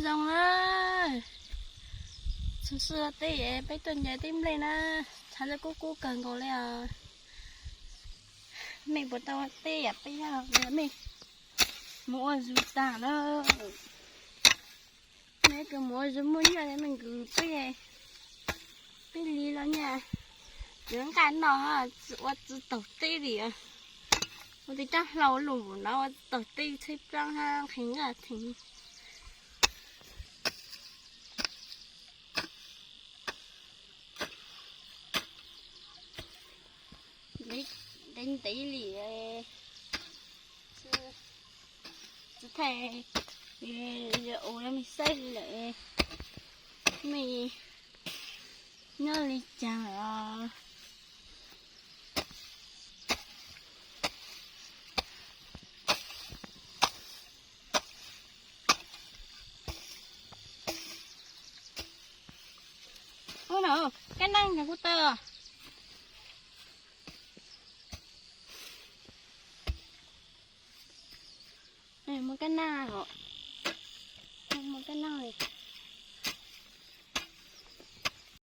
Zoo na, txhua teb peb tuaj ncaws teb nplej na, tshav ntuj kub kub kawg nkaus li os. Mej puas tau ua teb yam peb yog mej mus ua zug tag na. Mej kws mus ua zug muaj nyuaj mej nkws peb, peb li los nyaj, tsis nqaj noj, ua tsis taug teb li. Ua tib cov hlau lug no ua tsis taug teb, tsheb plaab hab nqhis nqaj theem. Ntev ntev li, tsis thaij ua mej saib li lawm, mej nyob li caag lawm os. Ub no, kab naaj nyob kuv taw. Muaj kab naaj os, muaj kab naaj li.